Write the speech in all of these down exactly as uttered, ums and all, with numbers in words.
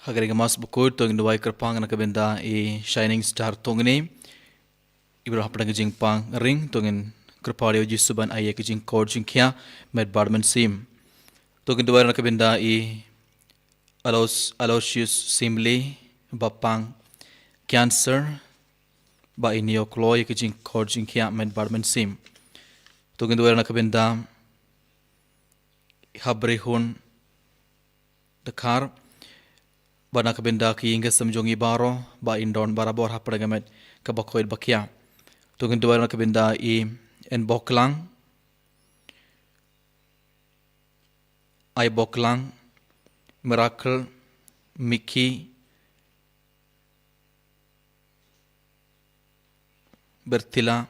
Ha kane ka Mass bakhuid to ngin duwai kyrpang na ka bynta i Shining Star Tongne, i ba don hapdeng ka jingpang ring, to ngin kyrpad ïa u Jisu ban ai ïa ka jingkor jingkhiah met bad mynsiem. To ngin duwai na ka bynta i Alois-, Aloysius Simli, ba pang cancer, ba in ïoh kloi ïa ka jingkor jingkhiah met bad mynsiem. To ngin duwai na ka bynta Habrihun Dkhar, bad na ka bynta ki ïing ki sem jong i baroh, ba in don barabor hapdeng ka met kaba khuid bakhiah. To ngin duwai na ka bynta i Enboklang, Aiboklang, Miracle, Miki, Bertila,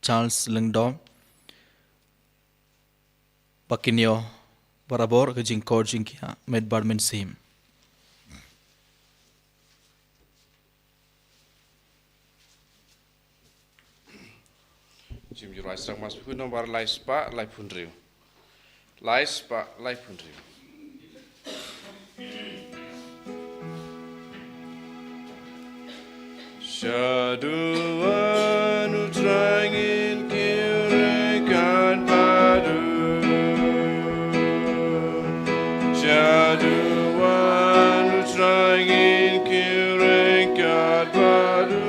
Charles Lyngdoh, ba kin ïoh barabor ka jingkor jingkhiah met bad mynsiem. Jingïaroh Mass bakhuid nombar lai spah laiphew hynriew. Lai spah laiphew hynriew. Shaduh wan U Trai, ngin kyrkhu ryngkat bad u. Shaduh wan U Trai, ngin kyrkhu ryngkat bad u.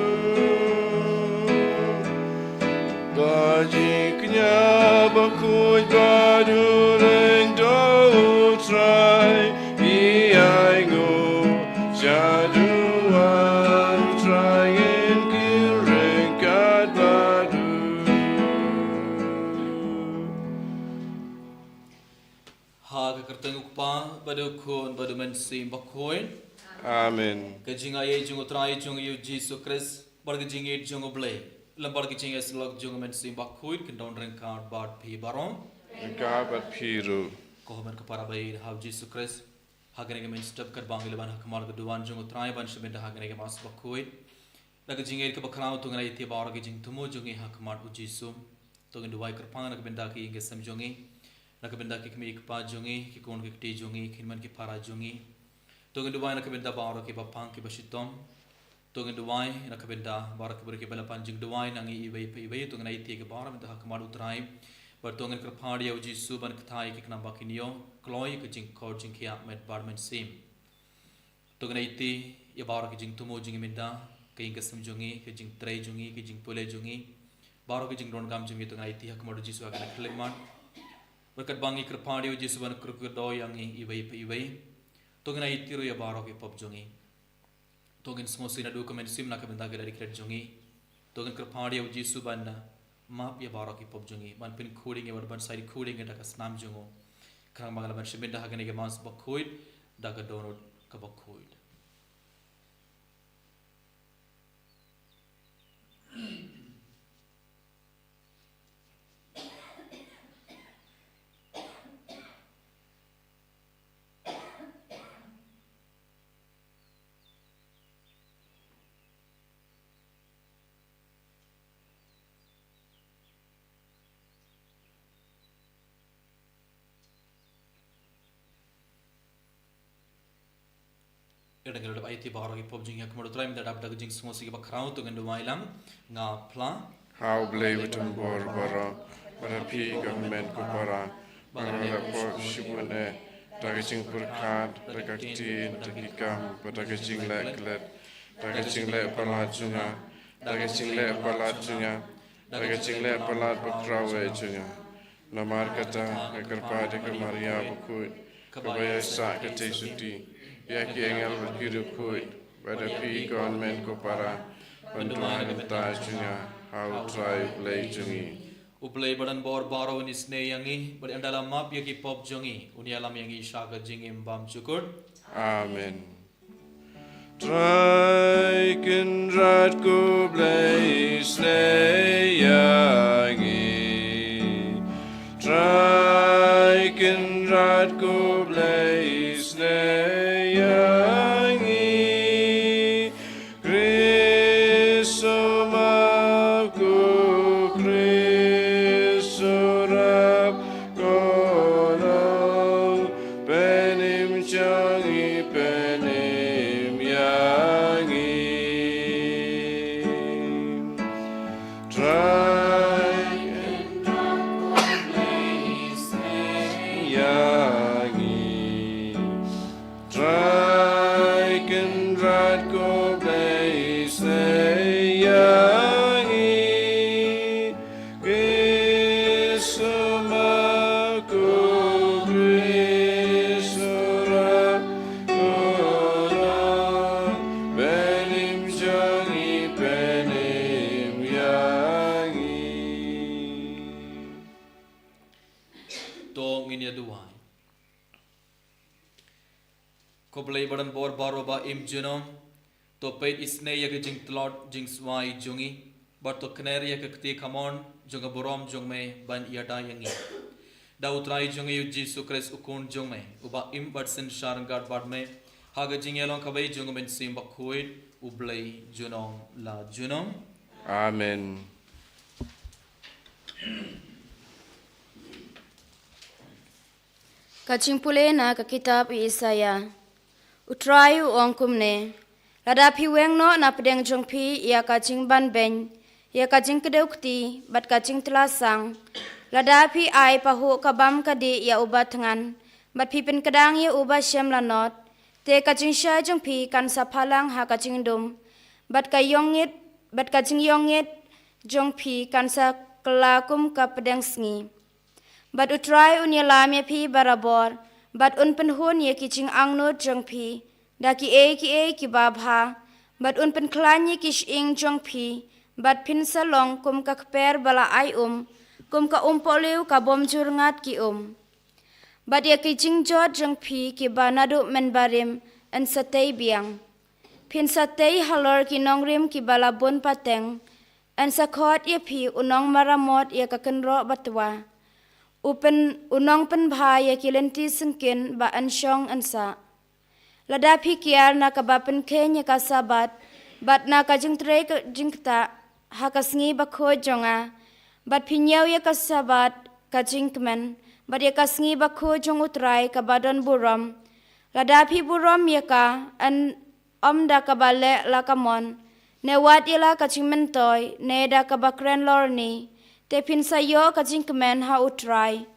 Ba jingkñia bakhuid bad u Lyngdoh U Trai, i ainguh. Shaduh wan U Trai, ngin kyrkhu ryngkat bad u. Ha ka kyrteng U Kpa, bad U Khun, bad U Mynsiem Bakhuid. Amen. Ka jingaiei jong U Trai jong ngi U Jisu Khrist, bad ka jingïeit jong U Blei, lem bad ka jingïasyllok jong U Mynsiem Bakhuid, kin don ryngkat bad phi baroh. Ryngkat bad phi ruh. Ko hynmen ko para baieit ha U Jisu Khrist, ha kane ka mynstep katba ngi la wan ha khmat ka duwan jong U Trai ban shim bynta ha kane ka Mass bakhuid, da ka jingïeit kaba khraw to ngin aiti baroh ki jingthmu jong ngi ha khmat U Jisu. To ngin duwai kyrpang na ka bynta ki ïing ki sem jong ngi, na ka bynta ki kmie ki kpa jong ngi, ki khun ki kti jong ngi, ki hynmen ki para jong ngi. To ngin duwai na ka bynta baroh kiba pang kiba shitom. To ngin duwai na ka bynta baroh ki briew kiba la pan jingduwai na ngi iwei pa iwei. To ngin aiti ki baroh mynta ha khmat U Trai. Bad to ngin kyrpad ïa U Jisu ban kthah ïa ki khnang ba kin ïoh kloi ïa ka jingkor jingkhiah met bad mynsiem. To ngin aiti ïa baroh ki jingthmu jong ngi mynta, ka ïing ka sem jong ngi, ka jingtrei jong ngi, ka jingpule jong ngi, baroh ki jingdonkam jong ngi, to ngin aiti ha khmat U Jisu ha kane ka khyllipmat. Bad katba ngi kyrpad ïa U Jisu ban kyrkhu kyrdoh ïa ngi iwei pa iwei, to ngin aiti ruh ïa baroh ki pop jong ngi. To ngin sngewsih naduh ka mynsiem na ka bynta ki da dikret jong ngi. To ngin kyrpad ïa U Jisu ban map ïa baroh ki pop jong ngi, ban pynkhuid ïa ngi, ban, ban sa dei khuid ïa ngi da ka snam jong u. Khnang ba ngi lah ban shim bynta ha kane ka Mass bakhuid da ka dohnud kaba khuid. Ïa da ngi la dep aiti baroh ki pop jong ngi ha khmat U Trai, mynta dap da ka jingsngewsih kaba khraw to ngin duwai lang. Nga phla ha U Blei uba don bor baroh, bad ha phi ko hynmen ko para, ba nga la pop shibun eh, da ka jingpyrkhat, da ka ktien, da ki kam, bad da ka jingleh klet, da ka jingleh palat jong nga, da ka jingleh palat jong nga, da ka jingleh palat bakhraw eh jong nga. Namar kata nga kyrpad ïa ka Maria bakhuid, kaba ïaisah katei suti, ïa ki angel bad ki riewkhuid, bad ïa phi ko hynmen ko para, ban duwai na ka bynta jong nga ha U Trai U Blei jong ngi. U Blei ba don bor baroh un isynei ïa ngi, bad ynda la map ïa ki pop jong ngi, un ïalam ïa ngi sha ka jingim bymjukut. Amen. Trai Kynrad ko Blei isynei ïa ngi. Trai Kynrad ko Blei isynei ïa ngi. Khrist u map ko, Khrist u rap ko. Ko Blei ba don bor baroh ba im junom, to peit isynei ïa ka jingtlot jingswai jong ngi, bad to kner ïa ka kti kamon jong ka burom jong me ban ïada ïa ngi. Da U Trai jong ngi U Jisu Khrist U Khun jong me, uba im bad synshar ryngkat bad me ha ka jingïalong kawei jong U Mynsiem Bakhuid, U Blei junom la junom. Amen. Ka jingpule na ka kitab u Isaïah. U Trai u ong kumne: Lada phi weng noh na pdeng jong phi ïa ka jingbanbeiñ, ïa ka jingkdew kti, bad ka jingtlasang, lada phi ai pahuh ka bam ka dih ïa uba thngan, bad phi pynkdang ïa uba shem lanot, te ka jingshai jong phi kan sa phalang ha ka jingdum, bad ka ïongngit, bad ka jingïongngit jong phi kan sa kylla kum ka pdeng sngi. Bad U Trai un ïalam ïa phi barabor, bad un pynhun ïa ki jingangnud jong phi da kiei kiei kiba bha, bad un pynkhlaiñ ïa ki shyieng jong phi, bad phin sa long kum ka kper ba la ai um, kum ka umpohliew ka bym ju rngat ki um. Bad ïa ki jingjot jong phi kiba naduh mynbarim yn sa tei biang. Phin sa tei halor ki nongrim kiba la bun pateng, yn sa khot ïa phi u nongmaramot ïa ka kynroh batwa, u pyn, u nongpynbha ïa ki lynti syngkien ba yn shong yn sah. Lada phi kiar na kaba pynkheiñ ïa ka Sabbath, bad na ka jingtrei ka jingktah ha ka sngi bakhuid jong nga, bad phi ñiew ïa ka Sabbath ka jingkmen, bad ïa ka sngi bakhuid jong U Trai kaba don burom, lada phi burom ïa ka, yn ym da kaba leh la ka mon, ne wat ïa la ka jingmyntoi, ne da kaba kren lorni, te phin sa ïoh ka jingkmen ha U Trai,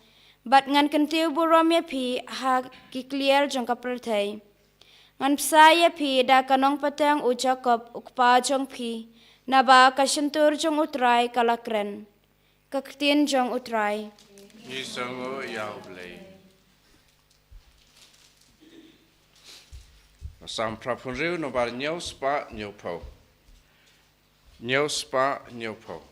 bad ngan kyntiew burom ïa phi ha ki kliar jong ka pyrthei. Ngan bsa ïa phi da ka nongpateng u Jakob u kpa jong phi, naba ka shyntur jong U Trai ka la kren. Ka ktien jong U Trai. Ngi sngewnguh ïa U Blei. Psalm phra phew hynriew, nombar hynñiew spah hynñiew phew. Hynñiew spah hynñiew phew.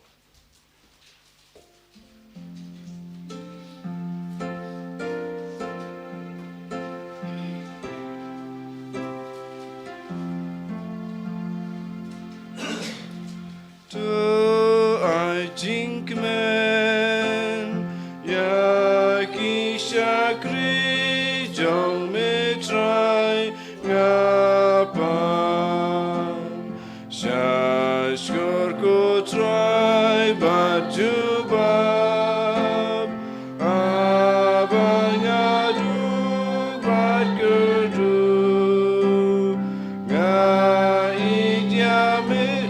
To ai jingkmen ïa ki shakri jong me Trai, nga pan sha shkor ko Trai bad jubab. Haba nga duk bad kyrduh, nga ïeit ïa me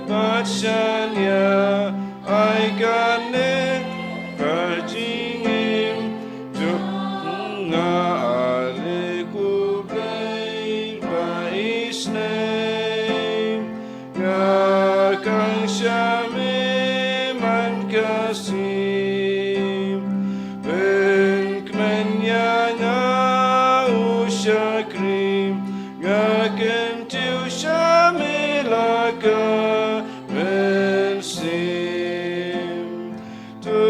bad shaniah. Ai kane ka jingim jong nga, ale ko Blei ba isynei. Nga khang sha me man ka sngi. Pynkmen ïa nga, u shakri, nga kyntiew sha me la ka mynsiem. To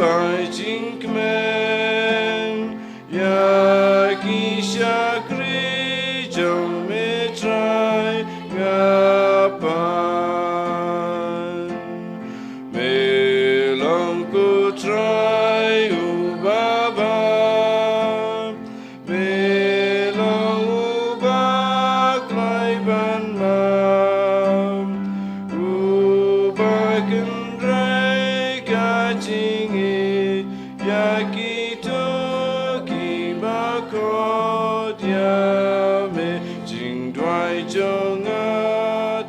ai jingkmen ïa ki shakri jong me Trai, nga pan. Me long ko Trai uba bha, me long uba kloi ban bam, uba kynrei ka jingïeit ïa kito kiba khot ïa me. Jingduwai jong nga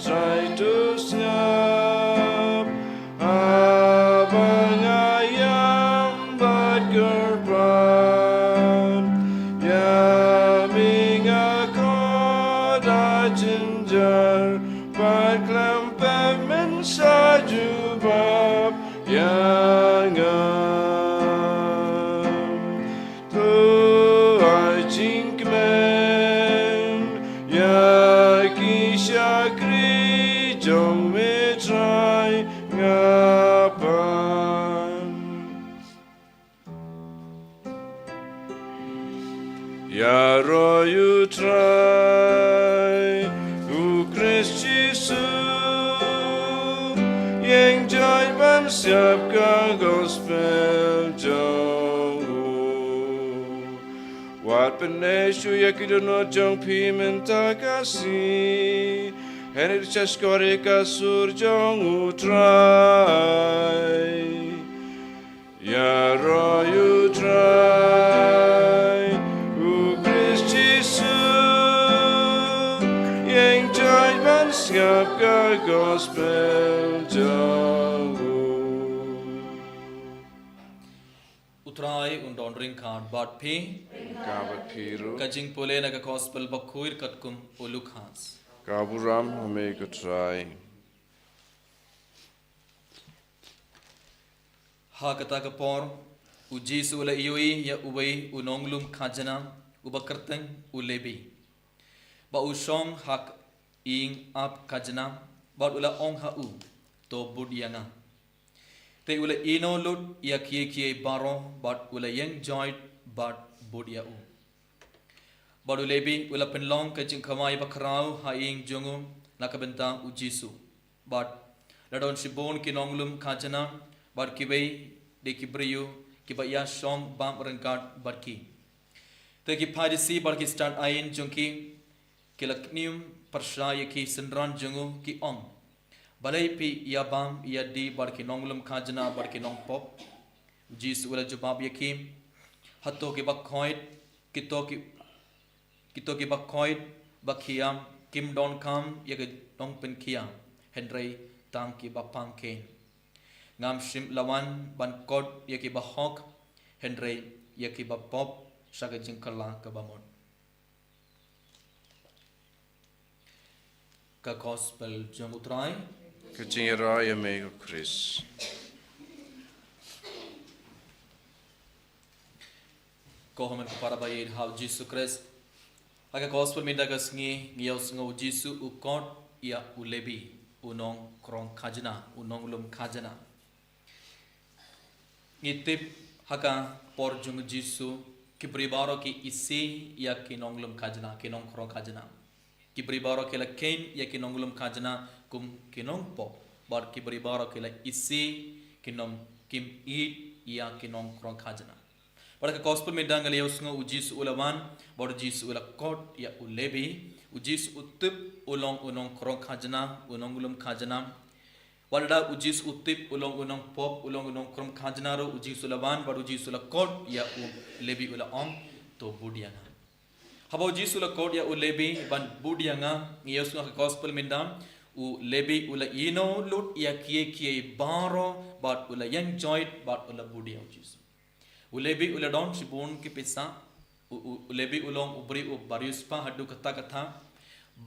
Trai, to sngap. Haba nga ïam bad kyrpad ïa me, nga khot da jynjar, bad khlem pep men sa jubab ïa nga. To ai jingkmen ïa ki shakri jong me Trai, nga pan. Ïaroh ïa u U Trai, u Khrist Jisu, ïeng joit ban sngap ka gospel jong u. Wat pyneh shuh ïa ki dohnud jong phi mynta ka sngi, hynrei shahshkor ïa ka sur jong u Trai. Ïaroh ïa u Trai, u Khrist Jisu, ïeng joit ban sngap ka gospel jong u. U Trai un don ryngkat bad phi. Ryngkat bad phi ruh. Ka jingpule na ka gospel bakhuid katkum u Lukas. Ka burom ha me ko Trai. Ha kata ka por, u Jisu u la ïohi ïa uwei u nonglum khajna, uba kyrteng u Lebi, ba u shong ha ka ïing ap khajna, bad u la ong ha u, to bud ïa nga. Te u la ïehnoh lut ïa kiei kiei baroh, bad u la ïeng joit bad bud ïa u. Bad u Lebi u la pynlong ka jingkhawai bakhraw ha ïing jong u na ka bynta u Jisu. Bad la don shibun ki nonglum khajna bad kiwei de ki briew kiba ïashong bam ryngkat bad ki. Te ki Pharisi bad ki stad aiñ jong ki, ki la kñium pyrshah ïa ki synran jong u, ki ong, balei phi ïabam ïadie bad ki nonglum khajna bad ki nongpop? U Jisu u la jubab ïa ki, hato kiba khoit, kito ki, kito kiba khoit ba khia kim donkam ïa ki nongpynkhia, hynrei tang kiba pang kein. Ngam shym la wan ban kot ïa kiba hok, hynrei ïa kiba pop sha ka jingkylla kaba mut. Ka gospel jong u Trai. Ka jingïaroh ïa me ko Khrist. Ko hynmen ko para ba ïeit ha u Jisu Khrist. Ha ka gospel mynta ka sngi ngi ïohsngew u Jisu u kot ïa u Lebi, u nongkrong khajna, u nonglum khajna. Ngi tip ha ka por jong u Jisu, ki briew baroh ki isih ïa ki nonglum khajna, ki nongkrong khajna. Ki briew baroh ki la kheiñ ïa ki nonglum khajna kum ki nongpop, bad ki briew baroh ki la isih, ki nong, kim ïeit ïa ki nongkrong khajna. Bad ha ka gospel mynta ngi la ïohsngew u Jisu u la wan, bad u Jisu u la kot ïa u Lebi, u Jisu u tip u long u nongkrong khajna, u nonglum khajna. Wat lada u Jisu u tip u long u nongpop, u long u nongkrong khajna ruh, u Jisu u la wan, bad u Jisu u la kot ïa u Lebi u la ong, to bud ïa nga. Haba u Jisu u la kot ïa u Lebi ban bud ïa nga, ngi ïohsngew ha ka gospel mynta, u Lebi u la ïehnoh lut ïa kiei kiei baroh, bad u la ïeng joit, bad u la bud ïa u Jisu. U Lebi u la don shibun ki pisa, u, u, u Lebi u long u briew uba riewspah haduh katta katta.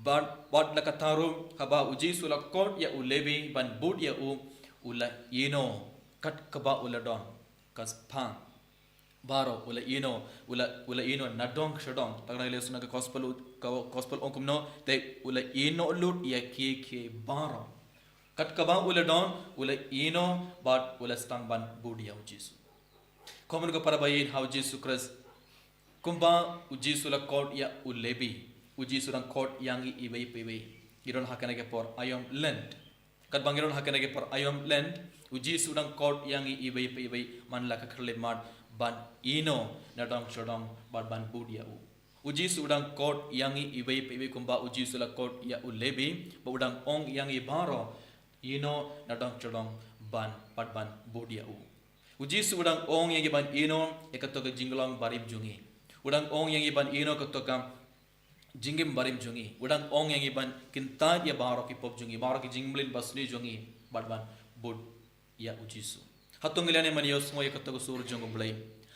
Bad, bad la katta ruh, haba u Jisu u la kot ïa u Lebi ban bud ïa u, u la ïehnoh kat kaba u la don, ka spah baroh u la ïehnoh, u la, u la ïehnoh nadong shadong. Tang ngi la ïohsngew ka gospel, ka gospel ong kumno, te u la ïehnoh lut ïa kiei kiei baroh. Kat kaba u la don, u la ïehnoh bad u la sdang ban bud ïa u Jisu. Ko hynmen ko para ba ïeit ha u Jisu Khrist. Kumba u Jisu u la kot ïa u Lebi, u Jisu u dang kot ïa ngi iwei pa iwei. Ngi don ha kane ka por aïom Lent. Katba ngi don ha kane ka por aïom Lent, u Jisu u dang kot ïa ngi iwei pa iwei man la ka khyllipmat ban ïehnoh nadong shadong bad ban bud ïa u. U Jisu u dang kot ïa ngi iwei pa iwei kumba u Jisu u la kot ïa u Lebi, bad u dang ong ïa ngi baroh, ïehnoh nadong shadong ban, bad ban bud ïa u. U Jisu u dang ong ïa ngi ban ïehnoh ïa kato ka jinglong barim jong ngi. U dang ong ïa ngi ban ïehnoh kato ka jingim barim jong ngi. U dang ong ïa ngi ban kyntait ïa baroh ki pop jong ngi, baroh ki jingmlien basniew jong ngi, bad ban bud ïa u Jisu. Hato ngi lah ne em ban ïohsngew ïa kato ka sur jong u Blei?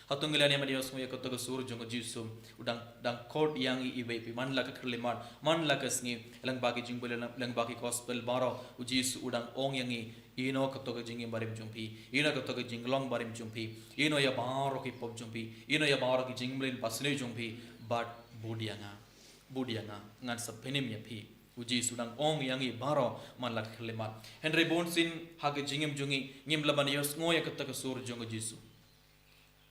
Hato ngi lah ne em ban ïohsngew ïa kato ka sur jong u Jisu? U dang, dang kot ïa ngi iwei pa iwei man la ka khyllipmat, man la ka sngi, lyngba ki jingbul, lyngba ki gospel baroh, u Jisu u dang ong ïa ngi, ïehnoh kato ka jingim barim jong phi, ïehnoh kato ka jinglong barim jong phi, ïehnoh ïa baroh ki pop jong phi, ïehnoh ïa baroh ki jingmlien basniew jong phi, bad bud ïa nga. Bud ïa nga, ngan sa pynim ïa phi. U Jisu u dang ong ïa ngi baroh man la ka khyllipmat. Hynrei bunsien ha ka jingim jong ngi, ngim lah ban ïohsngew ïa kato ka sur jong u Jisu.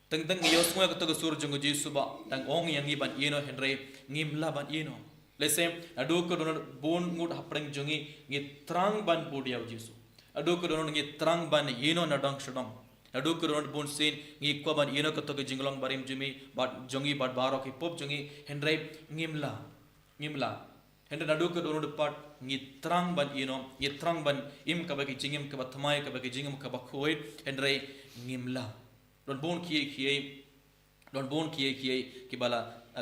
Teng teng ngi ïohsngew ïa kato ka sur jong u Jisu ba dang ong ïa ngi ban ïehnoh, hynrei ngim lah ban ïehnoh. Lehse naduh ka dohnud bun ngut hapdeng jong ngi ngi thrang ban bud ïa u Jisu. Naduh ka dohnud ngi thrang ban ïehnoh na dong sha dong. Naduh ka dohnud bun sien ngi kwah ban ïehnoh kato ka jinglong barim jong ngi bad jong ngi bad baroh ki pop jong ngi, hynrei ngim lah. Ngim lah. Hynrei naduh ka dohnud pat ngi thrang ban ïehnoh, ngi thrang ban im kaba ki jingim kaba thymmai, kaba ki jingim kaba khuid, hynrei ngim lah. Don bun kiei kiei, don bun kiei kiei kiba la,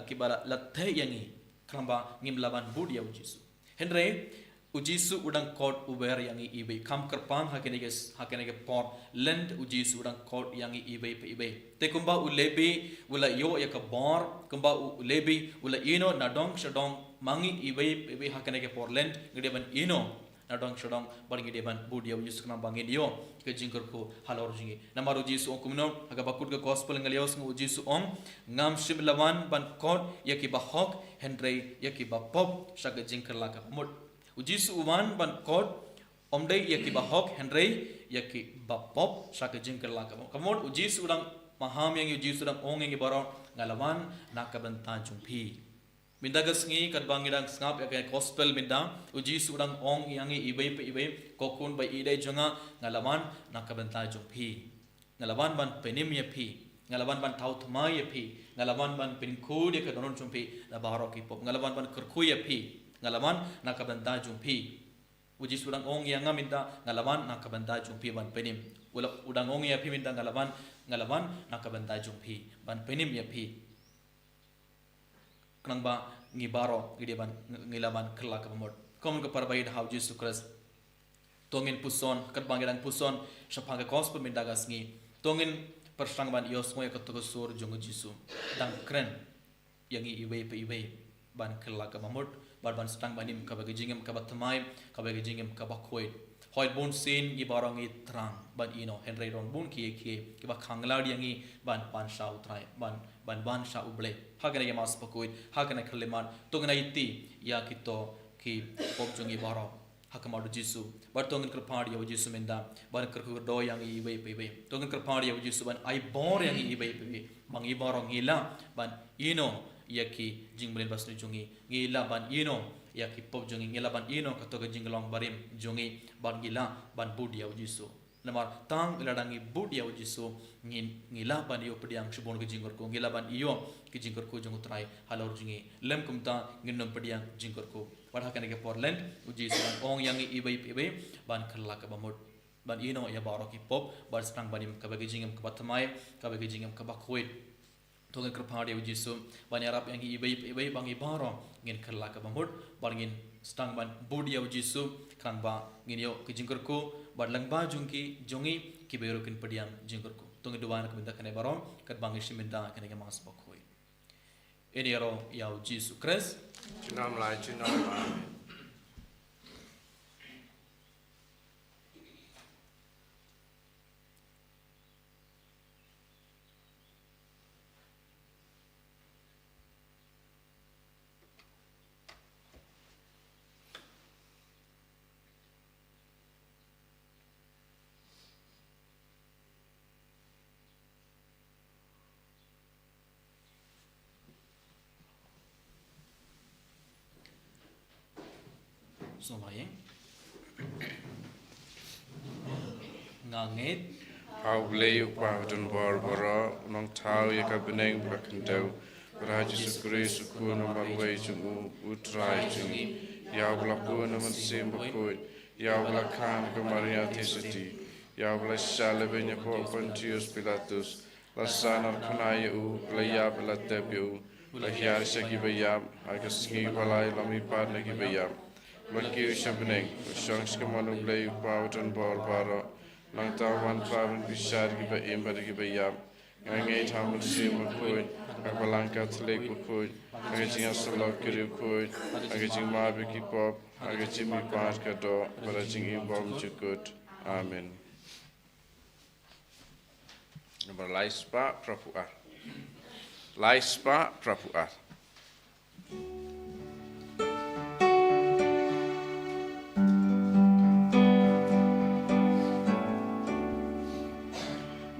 kiba la, la theh ïa ngi, khnang ba ngim lah ban bud ïa u Jisu. Hynrei u Jisu u dang khot uwei ïa ngi iwei. Kham kyrpang ha kane ka, ha kane ka por Lent u Jisu u dang khot ïa ngi iwei pa iwei. Te kumba u Lebi u la ïoh ïa ka bor, kumba u Lebi u la ïehnoh na dong sha dong, ma ngi iwei pa iwei ha kane ka por Lent ngi dei ban ïehnoh na dong sha dong bad ngi dei ban bud ïa u Jisu khnang ba ngin ïoh ka jingkyrkhu halor jong ngi. Namar u Jisu u ong kumno ha kaba kut ka gospel, nga la ïohsngew u Jisu u ong, ngam shym la wan ban khot ïa kiba hok, hynrei ïa kiba pop sha ka jingkylla kaba mut. U Jisu u wan ban khot ym dei ïa kiba hok, hynrei ïa kiba pop sha ka jingkylla kaba mut. Ka mut u Jisu u dang maham ïa ngi, u Jisu u dang ong ïa ngi baroh, nga la wan na ka bynta jong phi. Mynta ka sngi katba ngi dang sngap ïa ka gospel mynta, u Jisu u dang ong ïa ngi iwei pa iwei, ko khun ba ïeit jong nga, nga la wan na ka bynta jong phi. Nga la wan ban pynim ïa phi. Nga la wan ban thaw thymmai ïa phi. Nga la wan ban pynkhuid ïa ka dohnud jong phi na baroh ki pop. Nga la wan ban kyrkhu ïa phi. Nga la wan na ka bynta jong phi. U Jisu u dang ong ïa nga mynta, nga la wan na ka bynta jong phi ban pynim. U la, u dang ong ïa phi mynta, nga la wan, nga la wan na ka bynta jong phi ban pynim ïa phi. Khnang ba ngi baroh ngi dei ban, ngi lah ban kylla kaba mut. Ko mon ko para ba ïeit ha u Jisu Khrist, to ngin puson, katba ngi dang puson shaphang ka gospel mynta ka sngi, to ngin pyrshang ban ïohsngew ïa kato ka sur jong u Jisu dang kren ïa ngi iwei pa iwei ban kylla kaba mut, ban, ban sdang ban im kaba ka jingim kaba thymmai, kaba ka jingim kaba khuid. Hooid, bun sien ngi baroh ngi thrang ban ïehnoh, hynrei don bun kiei kiei kiba khang lad ïa ngi ban, ban sha u Trai, ban, ban, ban sha u Blei. Ha kane ka Mass bakhuid, ha kane ka khyllipmat, to ngin aiti ïa kito ki pop jong ngi baroh ha khmat u Jisu. Bad to ngin kyrpad ïa u Jisu mynta ban kyrkhu kyrdoh ïa ngi iwei pa iwei. To ngin kyrpad ïa u Jisu ban ai bor ïa ngi iwei pa iwei, ba ngi baroh ngi lah ban ïehnoh ïa ki jingmlien basniew jong ngi. Ngi lah ban ïehnoh ïa ki pop jong ngi. Ngi lah ban ïehnoh kato ka jinglong barim jong ngi. Bad ngi lah ban bud ïa u Jisu. Namar tang lada ngi bud ïa u Jisu, ngi, ngi lah ban ïoh pdiang shibun ki jingkyrkhu, ngi lah ban ïoh ki jingkyrkhu jong u Trai halor jong ngi. Lym kumta ngin ym pdiang jingkyrkhu. Bad ha kane ka por Lent u Jisu u dang ong ïa ngi iwei pa iwei ban kylla kaba mut, ban ïehnoh ïa baroh ki pop, ban sdang ban im kaba ka jingim kaba thymmai, kaba ka jingim kaba khuid. To ngin kyrpad ïa u Jisu ban ïarap ïa ngi iwei pa iwei ba ngi baroh ngin kylla kaba mut, ba ngin sdang ban bud ïa u Jisu, khnang ba ngin ïoh ka jingkyrkhu bad lyngba jong ki, jong ngi kiba ïaroh kin pdiang jingkyrkhu. To ngin duwai na ka bynta kane baroh katba ngi shim bynta kane ka Mass bakhuid. Ngin ïaroh ïa u Jisu Khrist. Junom lai junom. Amen. Sngewbha ïa nga ngeit ha U Blei U Kpa uba don bor baroh, U nongthaw ïa ka bneng bad ka khyndew, bad ha Jisu Khrist U Khun uba marwei jong u, U Trai jong ngi, ïa uba la bun na U Mynsiem Bakhuid, ïa uba la khang da ka Maria Theisotti, ïa uba la shah lehbeiñ hapoh Pontius Pilatus, la sahnarphna ïa u, la ïap, la tep ïa u, la hiar sha kiba ïap, ha ka sngi ba lai la mihpat na kiba ïap, la kiew sha bneng, la shong sha kamon U Blei U Kpa uba don bor baroh. Nangta u wan pat ban bishar ïa kiba im bad ïa kiba ïap. Nga ngeit ha U Mynsiem Bakhuid, ha ka Balang Katholik bakhuid, ha ka jingïasyllok ki riewkhuid, ha ka jingmap ïa ki pop, ha ka jingmihpat ka doh, bad ha ka jingim bymjukut. Amen. Nambar lai spah phra phew ar. Lai spah phra phew ar.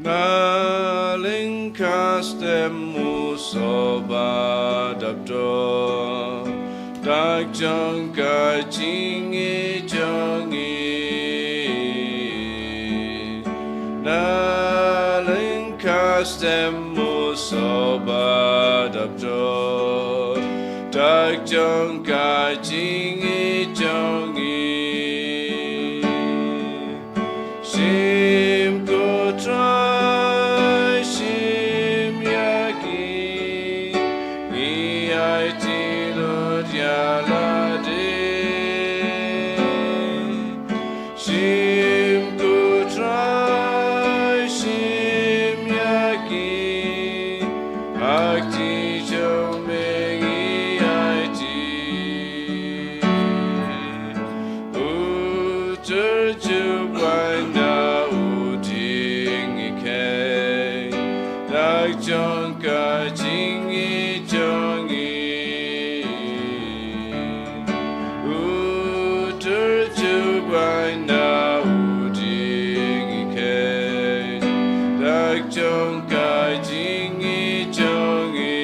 Na lyngkha Stem u soba dap to, dak jong ka jingïeit jong ngi. Na lyngkha stem u soba dap to, dak jong ka jingïeit jong ngi. Shim ko Trai, shim ïa ki, ngi aiti lut ïa lade. Shim ko Trai, shim ïa ki, ha kti jong me ngi aiti. Utur jubab na u diengïeit, dak jong ka jingïeit jong ngi. Utur jubab na u diengïeit, dak jong ka jingïeit jong ngi.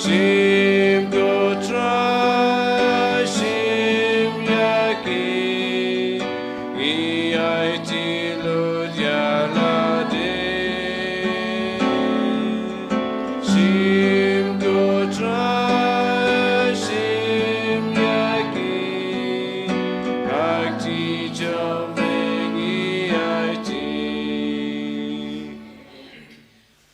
Shim ko Trai, shim ïa ki, ngi aiti lut ïa lade. Shim ko Trai, shim ïa ki, ha kti jong me ngi aiti.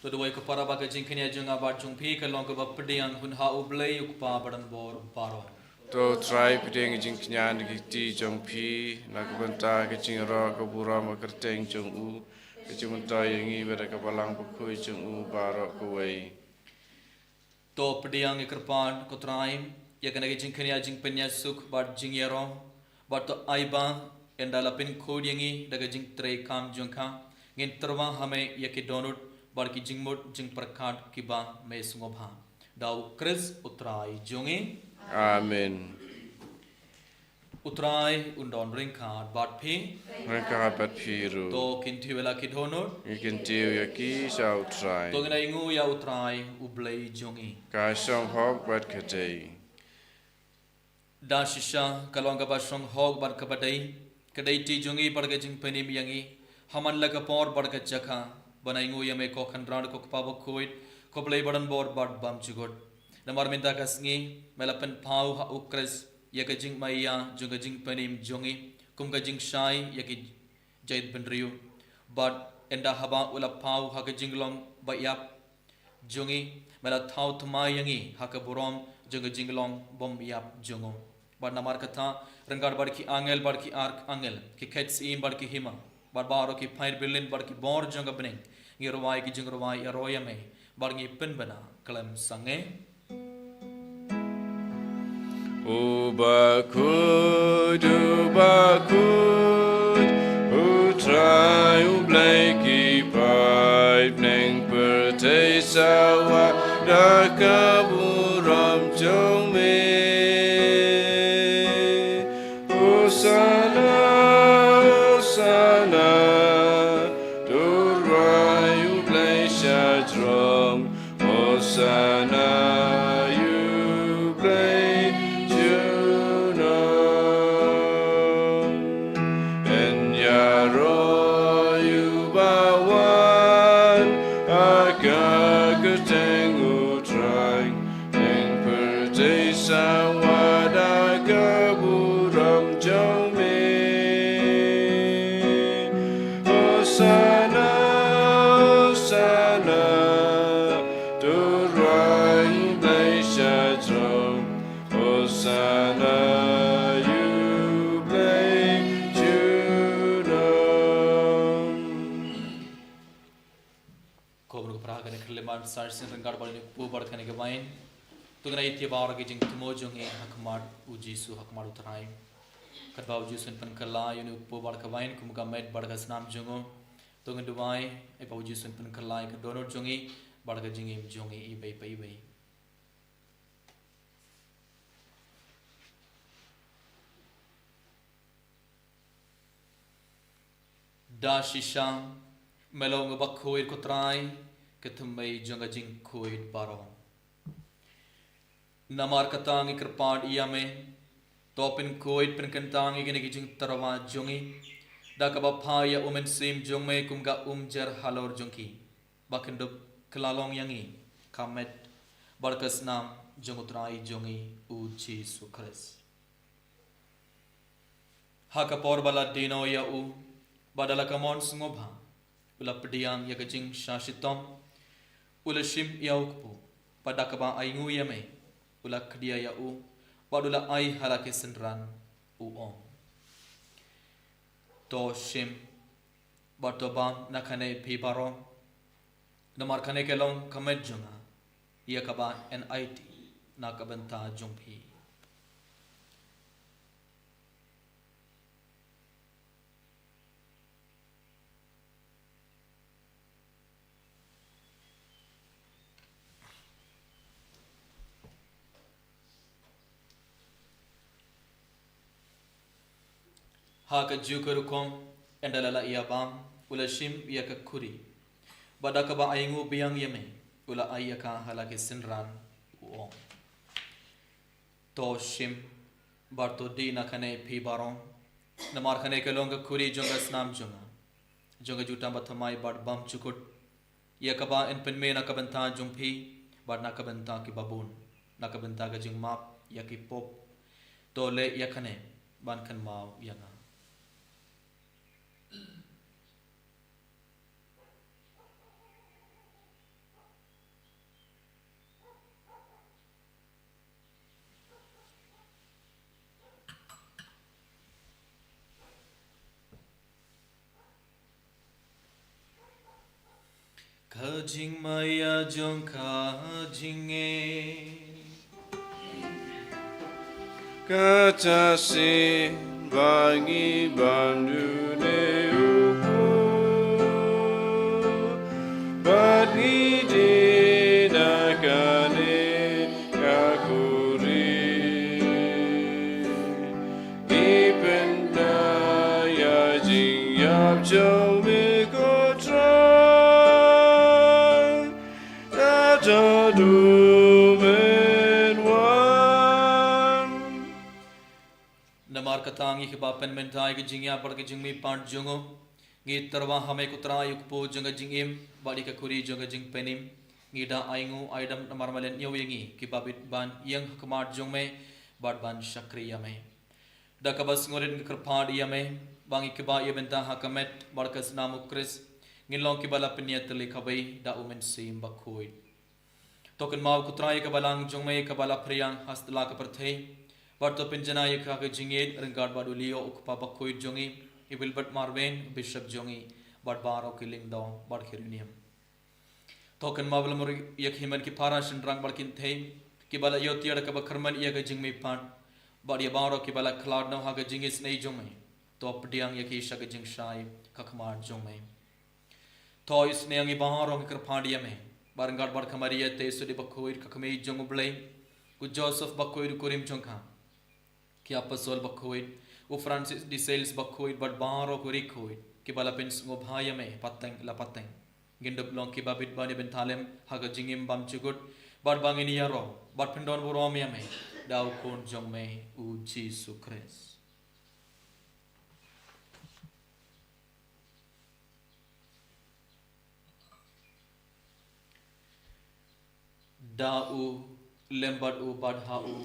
To duwai ko para ba ka jingkñia jong nga bad jong phi ka long kaba pdiang hun ha U Blei U Kpa badonbor baroh. To Trai pdiang jingkñia na ki kti jong phi, na ka bynta ka jingïaroh ka burom ka kyrteng jong u, ka jingmyntoi ïa ngi bad ka balang bakhuid jong u baroh kawei. To pdiang ïa kyrpad ko Trai ïa kane ka jingkñia jingpynïasuk bad jingïaroh, bad to ai ba ynda la pynkhuid ïa ngi da ka jingtrei kam jong ka, ngin tyrwa ha me ïa ki dohnud bad ki jingmut jingpyrkhat kiba me sngewbha. Da U Khrist U Trai jong ngi. Amen. U Trai un don ryngkat bad phi. Ryngkat bad phi ruh. To kyntiew ïa la ki dohnud. Ngi kyntiew ïa ki sha U Trai. To ngin ainguh ïa U Trai U Blei jong ngi. Ka shong hok bad ka dei. Da shisha ka long kaba shong hok bad kaba dei, ka dei kti jong ngi bad ka jingpynim ïa ngi ha man la ka por bad ka jaka ban ainguh ïa me ko Kynrad ko Kpa bakhuid, ko Blei badonbor bad bymjukut. Namar mynta ka sngi me la pynpaw ha U Khrist ïa ka jingmaïa jong ka jingpynim jong ngi kum ka jingshai ïa ki jaitbynriew. Bad ynda haba u la paw ha ka jinglong ba ïap jong ngi, me la thaw thymmai ïa ngi ha ka burom jong ka jinglong bym ïap jong u. Bad namar kata, ryngkat bad ki angel bad ki arkangel, ki khet syiem bad ki hima, bad baroh ki paid byllien bad ki bor jong ka bneng, ngi rwai ki jingrwai ïaroh ïa me bad ngi pynbna khlem sangeh. U bakhuid, u bakhuid, U Trai U Blei ki paid bneng pyrthei sawa da ka burom jong me. Hosana, Hosana, to rwai U Blei shajrong. Hosana ïa U Blei junom. Yn ïaroh ïa uba wan ha ka kyrteng U Trai. Bneng pyrthei sawa da ka burom jong me. Hosana, Hosana, to rwai U Blei shajrong. Hosana ïa U Blei junom. Ko bynta ka para kane ka khyllipmat sa shisien ryngkat bad une u kpu bad kane ka wain. To ngin ïa ïa baroh ki jingthmu jong ngi ha khmat U Jisu, ha khmat U Trai. Katba U Jisu un pynkylla ïa une u kpu bad ka wain kum ka met bad ka snam jong u. To ngin duwai, ai ba U Jisu un pynkylla ïa ka dohnud jong ngi bad ka jingim jong ngi iwei pa iwei. Da shisha Me long uba khuid ko Trai, ka thymmei jong ka jingkhuid baroh. Namar kata ngi kyrpad ïa me, to pynkhuid pynkyntang ïa kine ki jingtyrwa jong ngi da kaba phah ïa u Mynsiem jong me kum ka umjer halor jong ki, ba kin dup kylla long ïa ngi ka met bad ka snam jong u Trai jong ngi u Jisu Khrist. Ha ka por ba la die noh ïa u, bad da la ka mon sngewbha, u la pdiang ïa ka jingshah shitom, u la shim ïa u kpu, bad da kaba ainguh ïa me, u la khdia ïa u, bad u la ai ha la ki synran, u ong: To shim, bad to bam na kane phi baroh, namar kane ka long ka met jong nga, ïa kaba yn aiti na ka bynta jong phi. Ha kajuh ka rukom, ynda la la ïa bam, u la shim ïa ka khuri, bad da kaba ainguh biang ïa me, u la ai ïa ka ha la ki synran, u ong: To shim, bad to dih na kane phi baroh, namar kane ka long ka khuri jong ka snam jong nga, jong ka jutang bathymmai bad bymjukut, ïa kaba yn pynmih na ka bynta jong phi bad na ka bynta kiba bun, na ka bynta ka jingmap ïa ki pop. To leh ïa kane ban kynmaw ïa nga. Ka jingmaïa jong ka jingngeit. Kata shisien ba ngi bam dune u kpu, bad ngi die na kane ka khuri. Ngi pynda ïa ka jingïap jong me ko Trai, haduh ba men wan. Namar kata ngi kiba pynmynta ïa ka jingïap bad ka jingmihpat jong u, ngi tyrwa ha me ko Trai u kpu jong ka jingim, bad ïa ka khuri jong ka jingpynim. Ngi da ainguh aidam namar me la ñiew ïa ngi kiba bit ban ïeng ha khmat jong me, bad ban shakri ïa me. Da kaba sngewrit ngi kyrpad ïa me, ba ngi kiba ïa bynta ha ka met bad ka snam u Khrist, ngin long kiba la pynïatylli kawei da u Mynsiem Bakhuid. To kynmaw ko Trai ïa ka balang jong me kaba la phriang ha satlak ka pyrthei, bad to pynjanai ïa ka ha ka jingïeit ryngkat bad u Leo u kpa bakhuid jong ngi, i Wilbert Marwein, bishop jong ngi, bad baroh ki lyngdoh bad ki riewniam. To kynmaw ba la mur ïa ki hynmen ki para shynrang bad ki kynthei, kiba la ïoh tiar da kaba kyrmen ïa ka jingmihpat, bad ïa baroh kiba la khlad noh ha ka jingisynei jong me. To pdiang ïa ki sha ka jingshai ka khmat jong me. To isynei ïa ngi baroh ngi kyrpad ïa me, bad ryngkat bad ka Maria Theisotti bakhuid ka kmie jong u Blei, u Joseph bakhuid u kurim jong ka, ki apostol bakhuid, u Francis de Sales bakhuid, bad baroh ki riewkhuid kiba la pynsngewbha ïa me pateng la pateng. Ngin dup long kiba bit ban ïa bynta lem ha ka jingim bymjukut, bad ba ngin ïaroh bad pyndonburom ïa me da u Khun jong me u Jisu Khrist. Da u, lem bad u, bad ha u,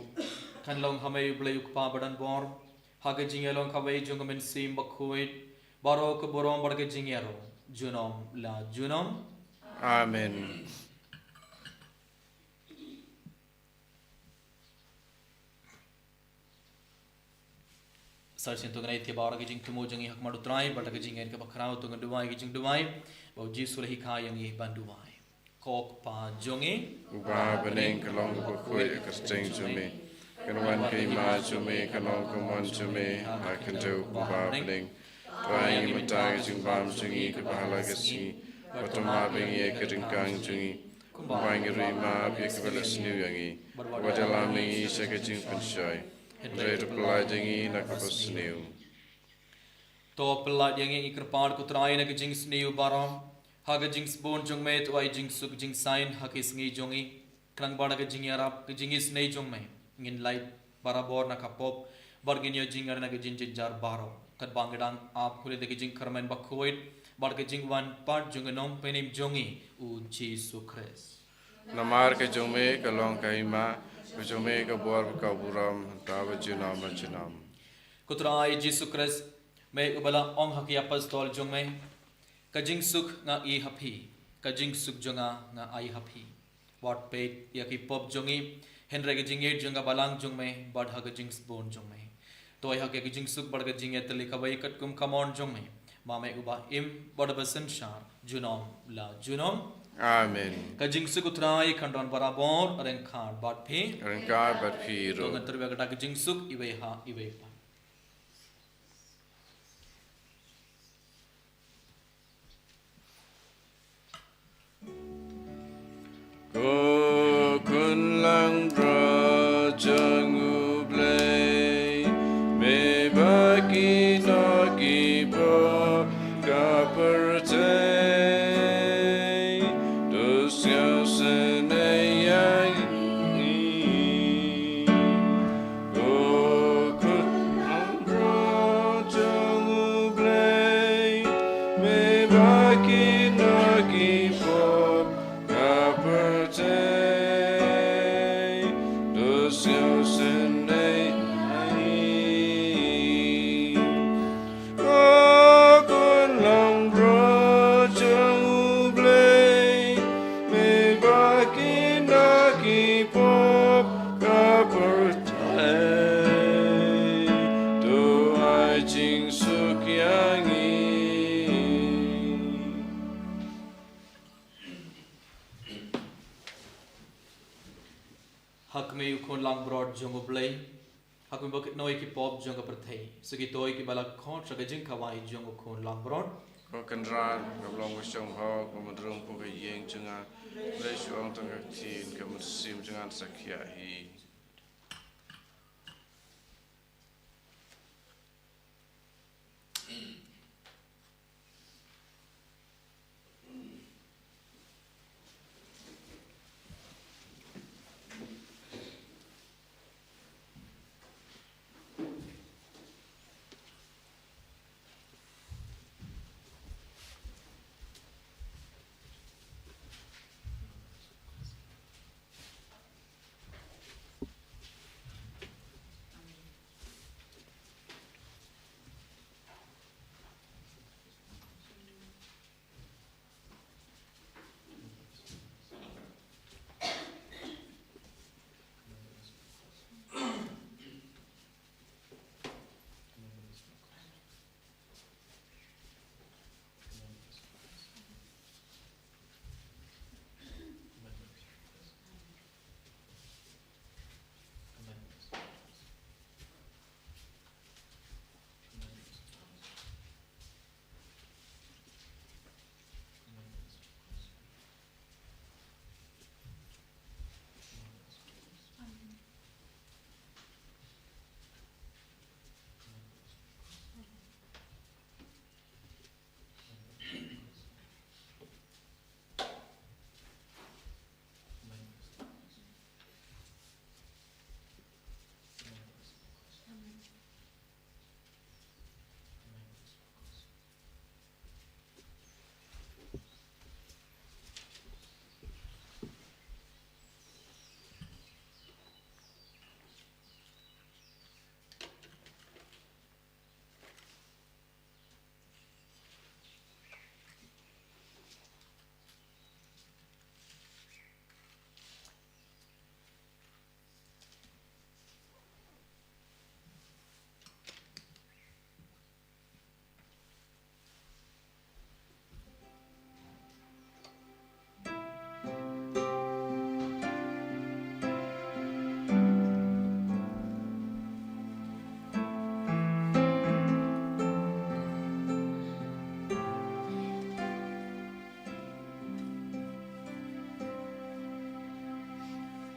kan long ha me u Blei u Kpa badonbor, ha ka jingïalong kawei jong ka Mynsiem Bakhuid, baroh ka burom bad ka jingïaroh junom la junom. Amen. Sa shisien to ngin ïa ïaid baroh ha ka jingthmu jong ngi ha khmat u Trai, bad ha ka jingngeit kaba khraw to ngin duwai ka jingduwai, ba u Jisu u la hikai ïa ngi ban duwai. Ko Kpa jong ngi uba ha bneng, ka long kaba khuid ka kyrteng jong me. Kan wan ka hima jong me, kan long ka mon jong me ha ka khyndew kumba ha bneng. To ai ïa ngi mynta ka jingbam jong ngi kaba ha la ka sngi, bad to map ïa ngi ïa ka jingkang jong ngi, kumba ngi ruh ngi map ïa kiba la sniew ïa ngi. Wat ïalam ïa ngi sha ka jingpynshoi, hynrei to pyllait ïa ngi na ka basniew. To pyllait ïa ngi, ngi kyrpad ko Trai, na ka jingsniew baroh, Ha ka jingsbun jong me to ai jingsuk jingsaiñ ha ki sngi jong ngi. Khnang ba da ka jingïarap ka jingisynei jong me ngin lait barabor na ka pop, bad ngin ïoh jingïarap na ka jingjynjar baroh. Katba ngi dang ap khulid da ka jingkyrmen bakhuid bad ka jingwan pat jong u Nongpynim jong ngi, u Jisu Khrist. Namar ka jong me ka long ka hima, ka jong me ka bor bad ka burom, mynta bad junom bad junom. Ko Trai Jisu Khrist, me uba la ong ha ki apostol jong me, ka jingsuk nga ai ha phi, ka jingsuk jong nga nga ai ha phi. Wat peit ïa ki pop jong ngi, hynrei ka jingïeit jong ka balang jong me bad ha ka jingsbun jong me. To ai ha ka jingsuk bad ka jingïatylli kawei katkum ka mon jong me, ma me uba im bad uba synshar junom la junom. Amen. Ka jingsuk u Trai kan don barabor ryngkat bad phi. Ryngkat bad phi ruh. To ngan tyrwa ka dak ka jingsuk iwei ha iwei pat. Ko khun langbrot jong U Blei, me ba ki no ki pop ka pyrthei, to sngewsynei ïa ngi. Ko khun langbrot jong U Blei, me ba ki no ki pop ka pyrthei, to sngewsynei ïa ngi. Ko khun langbrot jong U Blei, me ba ki no ki pop ka pyrthei, to ai jingsuk ïa ngi. Ha kmie u khun langbrot jong U Blei, ha kmie ba ki no ïa ki pop jong ka pyrthei, sa ki to ïa ki ba la khot sha ka jingkhawai jong u khun langbrot. Ko Kynrad, ka long ka shong hok, ba mudrong pok ka ïing jong nga, lei shu ong tang ka ktien, ka mynsiem jong nga sa khia hi.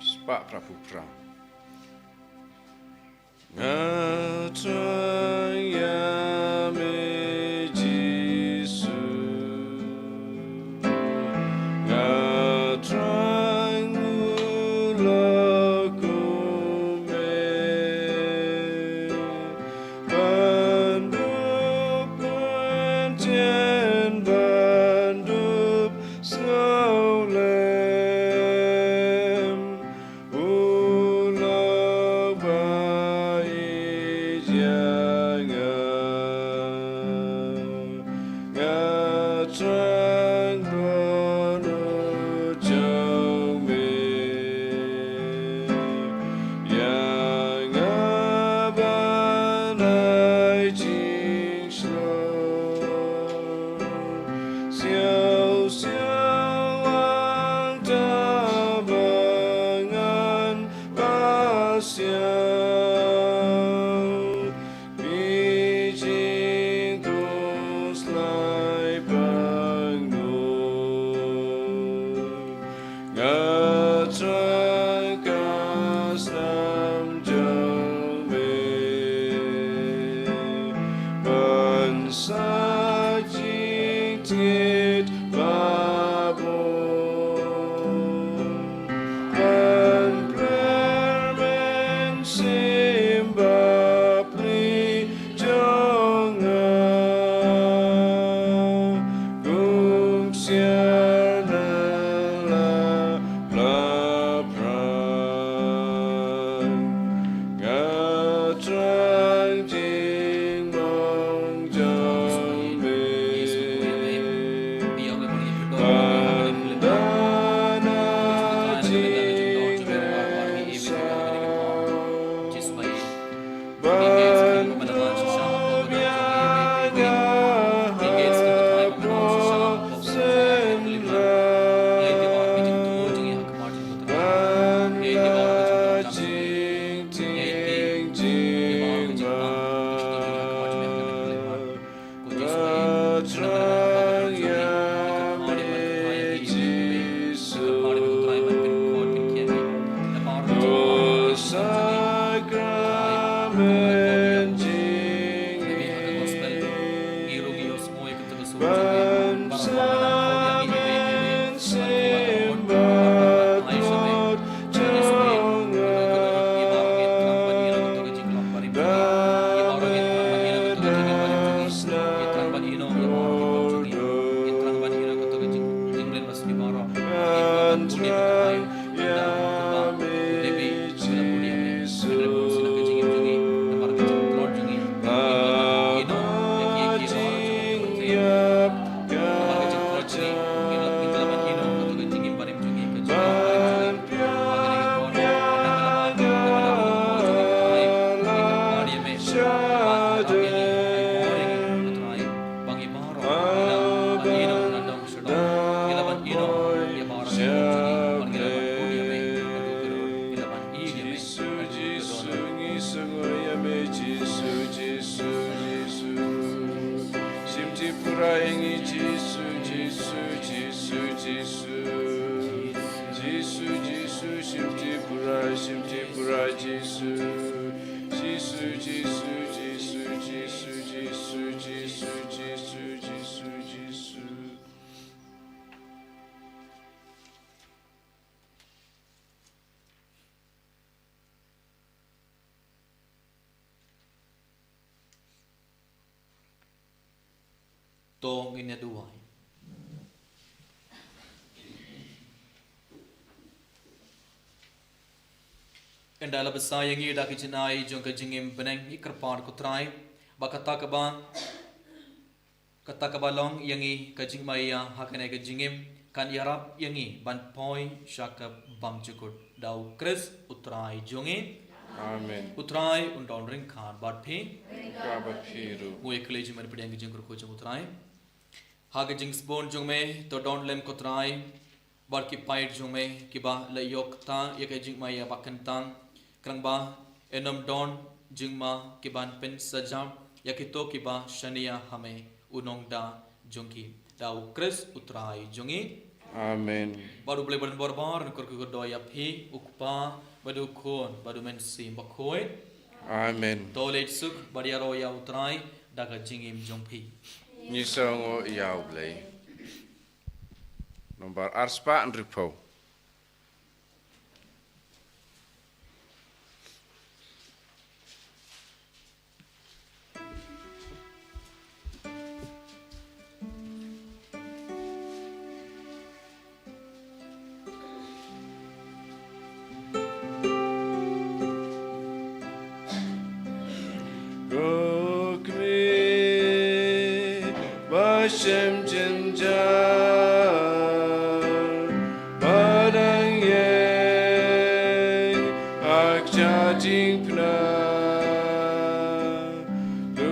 Spah pra phew phra. Nga thrang ïa me Jisu. Jingshlur siaw siaw ang ta ba ngan pasiaw. Phi jingkhuslai pangnud. Nga thrang ka snam jong me ban sa jingtied ba bun, ban pler mynsiem bapli jong nga. Kum siar na la pla pran, nga thrang jingmong jong me. Ban da na jingmynsaw. Ban pynbiang ïa nga ha pdeng synran. Ban da jingtieng jingmang. Nga thrang ïa me Jisu. To sakramen jingim. Ban sa mynsiem bad bor jong nga. Ban da na snam jong me. Ban thrang ïa me Jisu. Haba jingïap ka jam. Ban pynbiang ïa nga la shadang. Ban poi sha Blei. Jisu, Jisu, ngi sngewbha ïa me, Jisu, Jisu, Jisu. Shim tipura ïa ngi, Jisu, Jisu, Jisu, Jisu. Jisu, Jisu, shim tipura, shim tipura, Jisu. Jisu, Jisu, Jisu, Jisu, Jisu, Jisu, Jisu, Jisu. To ngin ïa duwai. Ynda la bsa ïa ngi da ka jingai jong ka jingim bneng, ngi kyrpad ko Trai ba kata kaba Kata kaba long ïa ngi ka jingmaïa ha kane ka jingim kan ïarap ïa ngi ban poi sha ka bymjukut. Da u Khrist u Trai jong ngi. Amen. U Trai un don ryngkat bad phi. Ryngkat bad phi ruh. Mo ïa kylli jingmut pdiang ka jingkyrkhu jong u Trai. Ha ka jingsbun jong me to don lem ko Trai. Bad ki paid jong me kiba la ïoh kata ïa ka jingmaïa ba kyntang, khnang ba yn ym don jingma kiban pynsajam ïa kito kiba shaniah ha me u nongda jong ki. Da u Khrist u Trai jong ngi. Amen. Bad u Blei ba don bor bor un kyrkhu kyrdoh ïa phi, u Kpa bad u Khun bad u Mynsiem Bakhuid. Amen. To leit suk bad ïaroh ïa u Trai da ka jingim jong phi. Ngi sngewnguh ïa u Blei. Nombar arspah hynriewphew. Ko Kmie ba shem jynjar, ba dang ïeng ha ka diengphna. To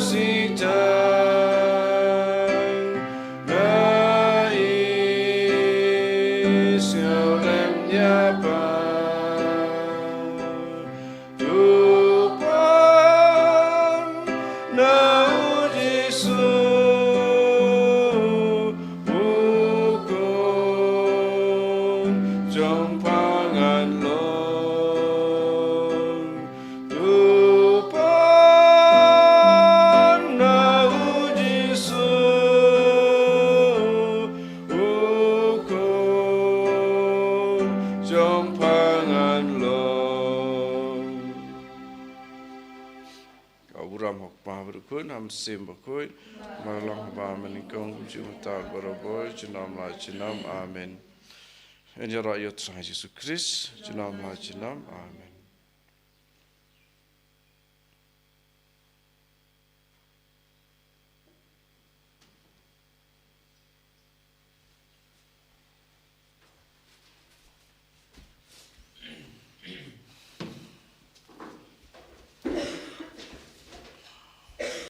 Sitang na i sngewlem ïa pa. Tu pan na u Jisu u khun jong pha ngan long. Tu pan na u Jisu u khun jong pha ngan long. Ka burom ha u Kpa bad u Khun bad u Mynsiem Bakhuid. Mar long haba mynnyngkong kumjuh mynta barabor junom la junom. Amen. Yn ïaroh ïa u Trai Jisu Khrist junom la junom. Amen.